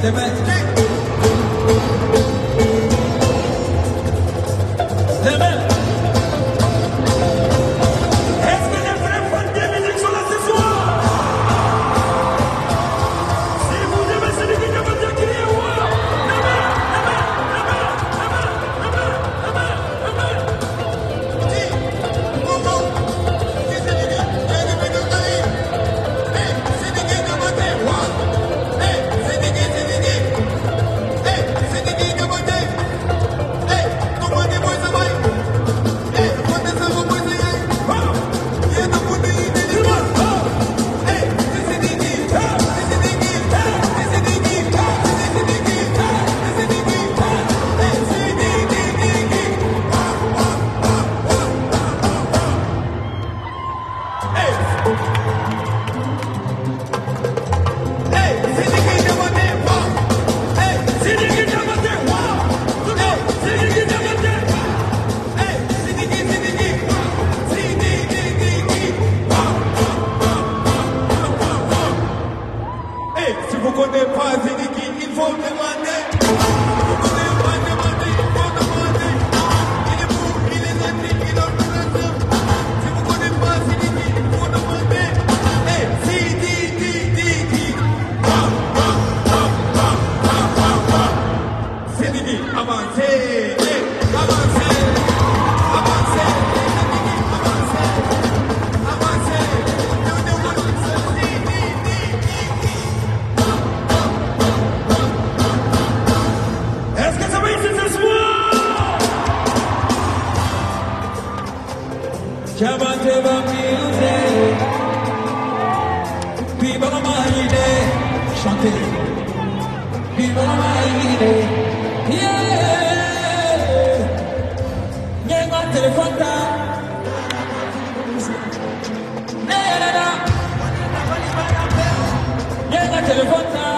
Demain. Demain. Est-ce que les vrais fans de musique sont là ce soir? Si vous aimez Sidiki Diabaté, criez ouais. Demain, demain, demain, demain, demain, demain, demain. Sidiki Diabaté, wow. Sidiki Diabaté. Si vous ne connaissez pas Sidiki, il faut demander. Si vous ne connaissez pas demander, il faut demander. Il est beau, il est gentil, il a tout le temps. Si vous ne connaissez pas Sidiki, il faut demander. Hey, Sidiki. Sidiki, avancez, hey, avancez, avancez, Sidiki, avancez, avancez. Est-ce que ça va ici ce soir? Diabaté va music, viva la maïdé, chantez, viva la maïdé, yeah. Nyenga téléphone ta, na na na, nyenga téléphone ta,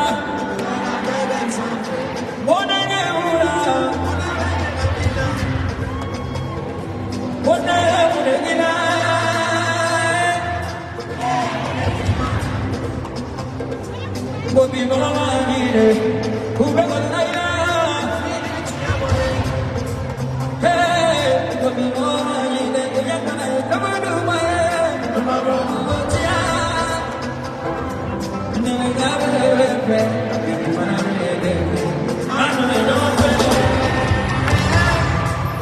monene ula, monene munengina. Bobi mama ngire, ubego naina. Hey, bobi mama ngire, yakana kabudu mae, mama tia. Nene gabe pe, mana nene, anu no pe.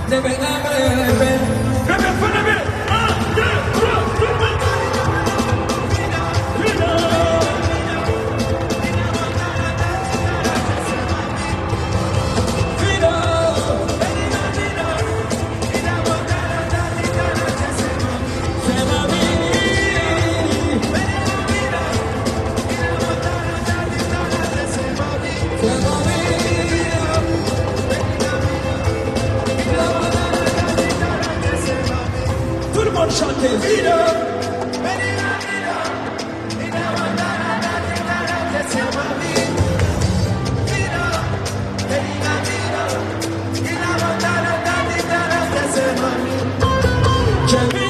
Nene gabe pe. Bébé, bébé, 1, 2, 3, tout le monde. Fido, c'est ma vie. C'est ma vie. Tout le monde chante. Vida. J'ai